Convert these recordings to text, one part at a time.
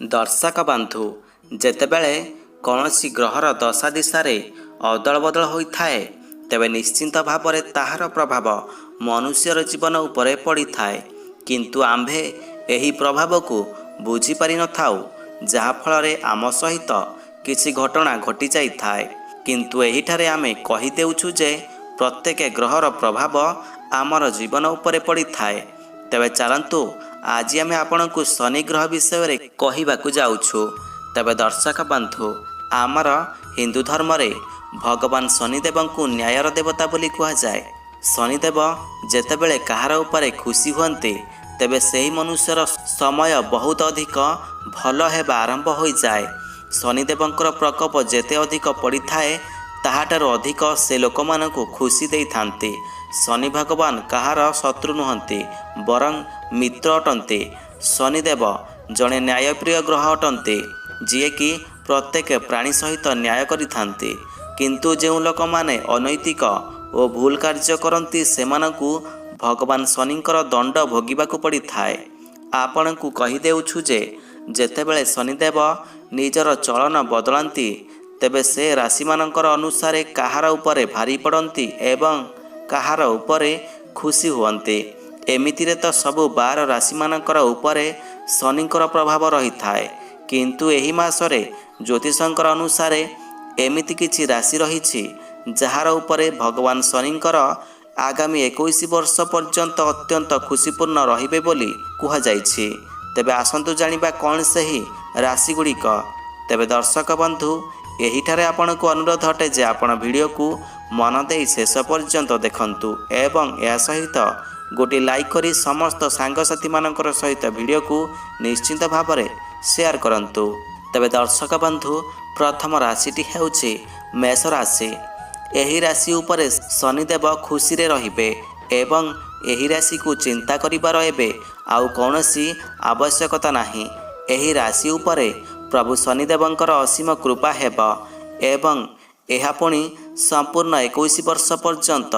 ଦର୍ଶକ ବନ୍ଧୁ, ଯେତେବେଳେ କୌଣସି ଗ୍ରହର ଦଶା ଦିଶାରେ ଅଦଳ ବଦଳ ହୋଇଥାଏ, ତେବେ ନିଶ୍ଚିନ୍ତ ଭାବରେ ତାହାର ପ୍ରଭାବ ମନୁଷ୍ୟର ଜୀବନ ଉପରେ ପଡ଼ିଥାଏ। କିନ୍ତୁ ଆମ୍ଭେ ଏହି ପ୍ରଭାବକୁ ବୁଝିପାରିନଥାଉ, ଯାହାଫଳରେ ଆମ ସହିତ କିଛି ଘଟଣା ଘଟିଯାଇଥାଏ। କିନ୍ତୁ ଏହିଠାରେ ଆମେ କହିଦେଉଛୁ ଯେ ପ୍ରତ୍ୟେକ ଗ୍ରହର ପ୍ରଭାବ ଆମର ଜୀବନ ଉପରେ ପଡ଼ିଥାଏ। ତେବେ ଚାଲନ୍ତୁ, ଆଜି ଆମେ ଆପଣଙ୍କୁ ଶନି ଗ୍ରହ ବିଷୟରେ କହିବାକୁ ଯାଉଛୁ। ତେବେ ଦର୍ଶକ ବନ୍ଧୁ, ଆମର ହିନ୍ଦୁ ଧର୍ମରେ ଭଗବାନ ଶନିଦେବଙ୍କୁ ନ୍ୟାୟର ଦେବତା ବୋଲି କୁହାଯାଏ। ଶନିଦେବ ଯେତେବେଳେ କାହାର ଉପରେ ଖୁସି ହୁଅନ୍ତି, ତେବେ ସେହି ମନୁଷ୍ୟର ସମୟ ବହୁତ ଅଧିକ ଭଲ ହେବା ଆରମ୍ଭ ହୋଇଯାଏ। ଶନିଦେବଙ୍କର ପ୍ରକୋପ ଯେତେ ଅଧିକ ପଡ଼ିଥାଏ, ତାହାଠାରୁ ଅଧିକ ସେ ଲୋକମାନଙ୍କୁ ଖୁସି ଦେଇଥାନ୍ତି। ଶନି ଭଗବାନ କାହାର ଶତ୍ରୁ ନୁହନ୍ତି, ବରଂ ମିତ୍ର ଅଟନ୍ତି। ଶନିଦେବ ଜଣେ ନ୍ୟାୟପ୍ରିୟ ଗ୍ରହ ଅଟନ୍ତି, ଯିଏକି ପ୍ରତ୍ୟେକ ପ୍ରାଣୀ ସହିତ ନ୍ୟାୟ କରିଥାନ୍ତି। କିନ୍ତୁ ଯେଉଁ ଲୋକମାନେ ଅନୈତିକ ଓ ଭୁଲ କାର୍ଯ୍ୟ କରନ୍ତି, ସେମାନଙ୍କୁ ଭଗବାନ ଶନିଙ୍କର ଦଣ୍ଡ ଭୋଗିବାକୁ ପଡ଼ିଥାଏ। ଆପଣଙ୍କୁ କହିଦେଉଛୁ ଯେ ଯେତେବେଳେ ଶନିଦେବ ନିଜର ଚଳନ ବଦଳାନ୍ତି, ତେବେ ସେ ରାଶିମାନଙ୍କର ଅନୁସାରେ କାହାର ଉପରେ ଭାରି ପଡ଼ନ୍ତି ଏବଂ କାହାର ଉପରେ ଖୁସି ହୁଅନ୍ତି। ଏମିତିରେ ତ ସବୁ 12 ରାଶିମାନଙ୍କର ଉପରେ ଶନିଙ୍କର ପ୍ରଭାବ ରହିଥାଏ, କିନ୍ତୁ ଏହି ମାସରେ ଜ୍ୟୋତିଷଙ୍କର ଅନୁସାରେ ଏମିତି କିଛି ରାଶି ରହିଛି, ଯାହାର ଉପରେ ଭଗବାନ ଶନିଙ୍କର ଆଗାମୀ 21 ବର୍ଷ ପର୍ଯ୍ୟନ୍ତ ଅତ୍ୟନ୍ତ ଖୁସିପୂର୍ଣ୍ଣ ରହିବେ ବୋଲି କୁହାଯାଇଛି। ତେବେ ଆସନ୍ତୁ ଜାଣିବା କ'ଣ ସେହି ରାଶିଗୁଡ଼ିକ। ତେବେ ଦର୍ଶକ ବନ୍ଧୁ, ଏହିଠାରେ ଆପଣଙ୍କୁ ଅନୁରୋଧ ଅଟେ ଯେ ଆପଣ ଭିଡ଼ିଓକୁ ମନ ଦେଇ ଶେଷ ପର୍ଯ୍ୟନ୍ତ ଦେଖନ୍ତୁ ଏବଂ ଏହା ସହିତ ଗୋଟିଏ ଲାଇକ୍ କରି ସମସ୍ତ ସାଙ୍ଗସାଥିମାନଙ୍କର ସହିତ ଭିଡ଼ିଓକୁ ନିଶ୍ଚିନ୍ତ ଭାବରେ ସେୟାର କରନ୍ତୁ। ତେବେ ଦର୍ଶକ ବନ୍ଧୁ, ପ୍ରଥମ ରାଶିଟି ହେଉଛି ମେଷ ରାଶି। ଏହି ରାଶି ଉପରେ ଶନିଦେବ ଖୁସିରେ ରହିବେ ଏବଂ ଏହି ରାଶିକୁ ଚିନ୍ତା କରିବାର ଏବେ ଆଉ କୌଣସି ଆବଶ୍ୟକତା ନାହିଁ। ଏହି ରାଶି ଉପରେ ପ୍ରଭୁ ଶନିଦେବଙ୍କର ଅସୀମ କୃପା ହେବ ଏବଂ ଏହା ପୁଣି ସମ୍ପୂର୍ଣ୍ଣ 21 ବର୍ଷ ପର୍ଯ୍ୟନ୍ତ।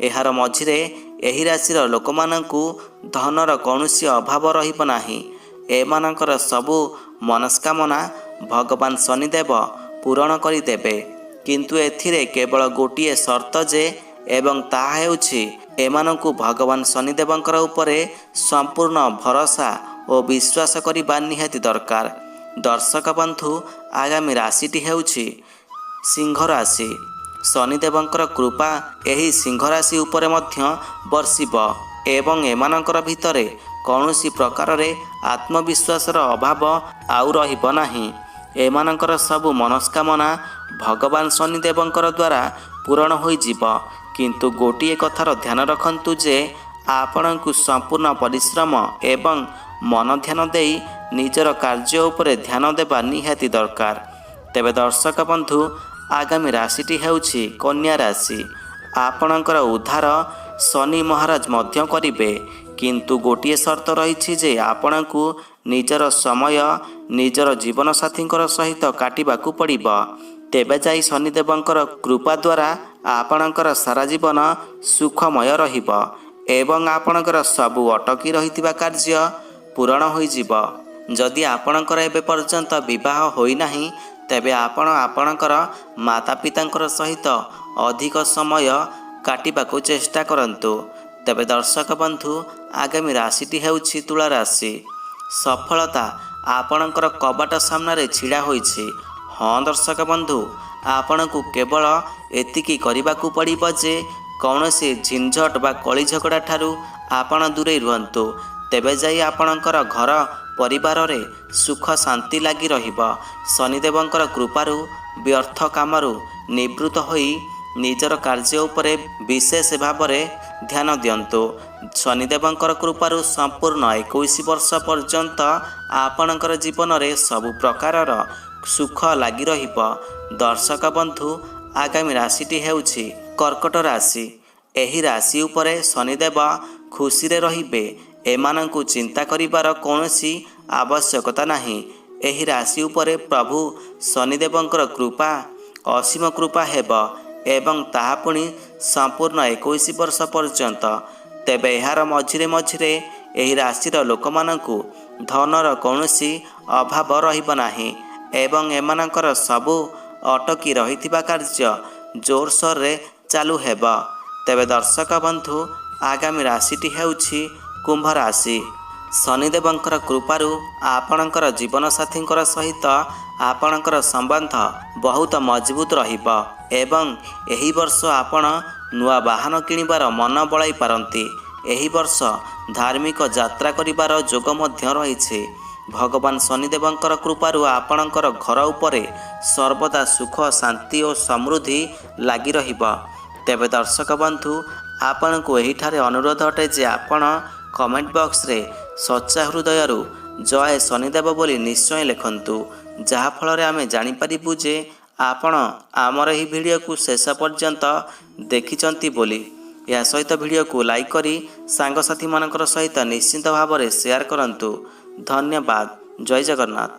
ଏହାର ମଝିରେ ଏହି ରାଶିର ଲୋକମାନଙ୍କୁ ଧନର କୌଣସି ଅଭାବ ରହିବ ନାହିଁ। ଏମାନଙ୍କର ସବୁ ମନସ୍କାମନା ଭଗବାନ ଶନିଦେବ ପୂରଣ କରିଦେବେ। କିନ୍ତୁ ଏଥିରେ କେବଳ ଗୋଟିଏ ସର୍ତ୍ତ ଯେ, ଏବଂ ତାହା ହେଉଛି ଏମାନଙ୍କୁ ଭଗବାନ ଶନିଦେବଙ୍କର ଉପରେ ସମ୍ପୂର୍ଣ୍ଣ ଭରସା ଓ ବିଶ୍ୱାସ କରିବା ନିହାତି ଦରକାର। ଦର୍ଶକ ବନ୍ଧୁ, ଆଗାମୀ ରାଶିଟି ହେଉଛି ସିଂହ ରାଶି। ଶନିଦେବଙ୍କର କୃପା ଏହି ସିଂହ ରାଶି ଉପରେ ମଧ୍ୟ ବର୍ଷିବ ଏବଂ ଏମାନଙ୍କର ଭିତରେ କୌଣସି ପ୍ରକାରରେ ଆତ୍ମବିଶ୍ୱାସର ଅଭାବ ଆଉ ରହିବ ନାହିଁ। ଏମାନଙ୍କର ସବୁ ମନସ୍କାମନା ଭଗବାନ ଶନିଦେବଙ୍କର ଦ୍ୱାରା ପୂରଣ ହୋଇଯିବ। କିନ୍ତୁ ଗୋଟିଏ କଥାର ଧ୍ୟାନ ରଖନ୍ତୁ ଯେ ଆପଣଙ୍କୁ ସମ୍ପୂର୍ଣ୍ଣ ପରିଶ୍ରମ ଏବଂ ମନ ଧ୍ୟାନ ଦେଇ ନିଜର କାର୍ଯ୍ୟ ଉପରେ ଧ୍ୟାନ ଦେବା ନିହାତି ଦରକାର। ତେବେ ଦର୍ଶକ ବନ୍ଧୁ, ଆଗାମୀ ରାଶିଟି ହେଉଛି କନ୍ୟା ରାଶି। ଆପଣଙ୍କର ଉଦ୍ଧାର ଶନି ମହାରାଜ ମଧ୍ୟ କରିବେ, କିନ୍ତୁ ଗୋଟିଏ ସର୍ତ୍ତ ରହିଛି ଯେ ଆପଣଙ୍କୁ ନିଜର ସମୟ ନିଜର ଜୀବନସାଥୀଙ୍କର ସହିତ କାଟିବାକୁ ପଡ଼ିବ। ତେବେ ଯାଇ ଶନିଦେବଙ୍କର କୃପା ଦ୍ୱାରା ଆପଣଙ୍କର ସାରା ଜୀବନ ସୁଖମୟ ରହିବ ଏବଂ ଆପଣଙ୍କର ସବୁ ଅଟକି ରହିଥିବା କାର୍ଯ୍ୟ ପୂରଣ ହୋଇଯିବ। ଯଦି ଆପଣଙ୍କର ଏବେ ପର୍ଯ୍ୟନ୍ତ ବିବାହ ହୋଇନାହିଁ, ତେବେ ଆପଣ ଆପଣଙ୍କର ମାତା ପିତାଙ୍କର ସହିତ ଅଧିକ ସମୟ କାଟିବାକୁ ଚେଷ୍ଟା କରନ୍ତୁ। ତେବେ ଦର୍ଶକ ବନ୍ଧୁ, ଆଗାମୀ ରାଶିଟି ହେଉଛି ତୁଳା ରାଶି। ସଫଳତା ଆପଣଙ୍କର କବାଟ ସାମ୍ନାରେ ଛିଡ଼ା ହୋଇଛି। ହଁ ଦର୍ଶକ ବନ୍ଧୁ, ଆପଣଙ୍କୁ କେବଳ ଏତିକି କରିବାକୁ ପଡ଼ିବ ଯେ କୌଣସି ଝିନଝଟ ବା କଳି ଝଗଡ଼ା ଠାରୁ ଆପଣ ଦୂରେଇ ରୁହନ୍ତୁ। ତେବେ ଯାଇ ଆପଣଙ୍କର ଘର ପରିବାରରେ ସୁଖ ଶାନ୍ତି ଲାଗି ରହିବ। ଶନିଦେବଙ୍କର କୃପାରୁ ବ୍ୟର୍ଥ କାମରୁ ନିବୃତ୍ତ ହୋଇ ନିଜର କାର୍ଯ୍ୟ ଉପରେ ବିଶେଷ ଭାବରେ ଧ୍ୟାନ ଦିଅନ୍ତୁ। ଶନିଦେବଙ୍କର କୃପାରୁ ସମ୍ପୂର୍ଣ୍ଣ 21 ବର୍ଷ ପର୍ଯ୍ୟନ୍ତ ଆପଣଙ୍କର ଜୀବନରେ ସବୁ ପ୍ରକାରର ସୁଖ ଲାଗି ରହିବ। ଦର୍ଶକ ବନ୍ଧୁ, ଆଗାମୀ ରାଶିଟି ହେଉଛି କର୍କଟ ରାଶି। ଏହି ରାଶି ଉପରେ ଶନିଦେବ ଖୁସିରେ ରହିବେ। ଏମାନଙ୍କୁ ଚିନ୍ତା କରିବାର କୌଣସି ଆବଶ୍ୟକତା ନାହିଁ। ଏହି ରାଶି ଉପରେ ପ୍ରଭୁ ଶନିଦେବଙ୍କର କୃପା ଅସୀମ କୃପା ହେବ ଏବଂ ତାହା ପୁଣି ସମ୍ପୂର୍ଣ୍ଣ 21 ବର୍ଷ ପର୍ଯ୍ୟନ୍ତ। ତେବେ ଏହାର ମଝିରେ ମଝିରେ ଏହି ରାଶିର ଲୋକମାନଙ୍କୁ ଧନର କୌଣସି ଅଭାବ ରହିବ ନାହିଁ ଏବଂ ଏମାନଙ୍କର ସବୁ ଅଟକି ରହିଥିବା କାର୍ଯ୍ୟ ଜୋରସୋରରେ ଚାଲୁ ହେବ। ତେବେ ଦର୍ଶକ ବନ୍ଧୁ, ଆଗାମୀ ରାଶିଟି ହେଉଛି କୁମ୍ଭ ରାଶି। ଶନିଦେବଙ୍କର କୃପାରୁ ଆପଣଙ୍କର ଜୀବନସାଥୀଙ୍କର ସହିତ ଆପଣଙ୍କର ସମ୍ବନ୍ଧ ବହୁତ ମଜବୁତ ରହିବ ଏବଂ ଏହି ବର୍ଷ ଆପଣ ନୂଆ ବାହନ କିଣିବାର ମନ ବଳାଇ ପାରନ୍ତି। ଏହି ବର୍ଷ ଧାର୍ମିକ ଯାତ୍ରା କରିବାର ଯୋଗ ମଧ୍ୟ ରହିଛି। ଭଗବାନ ଶନିଦେବଙ୍କର କୃପାରୁ ଆପଣଙ୍କର ଘର ଉପରେ ସର୍ବଦା ସୁଖ, ଶାନ୍ତି ଓ ସମୃଦ୍ଧି ଲାଗି ରହିବ। ତେବେ ଦର୍ଶକ ବନ୍ଧୁ, ଆପଣଙ୍କୁ ଏହିଠାରେ ଅନୁରୋଧ ଅଟେ ଯେ ଆପଣ କମେଣ୍ଟ ବକ୍ସରେ ସଚ୍ଚା ହୃଦୟରୁ ଜୟ ଶନିଦେବ ବୋଲି ନିଶ୍ଚୟ ଲେଖନ୍ତୁ, ଯାହାଫଳରେ ଆମେ ଜାଣିପାରିବୁ ଯେ ଆପଣ ଆମର ଏହି ଭିଡ଼ିଓକୁ ଶେଷ ପର୍ଯ୍ୟନ୍ତ ଦେଖିଛନ୍ତି ବୋଲି। ଏହା ସହିତ ଭିଡ଼ିଓକୁ ଲାଇକ୍ କରି ସାଙ୍ଗସାଥିମାନଙ୍କର ସହିତ ନିଶ୍ଚିତ ଭାବରେ ସେୟାର କରନ୍ତୁ। ଧନ୍ୟବାଦ। ଜୟ ଜଗନ୍ନାଥ।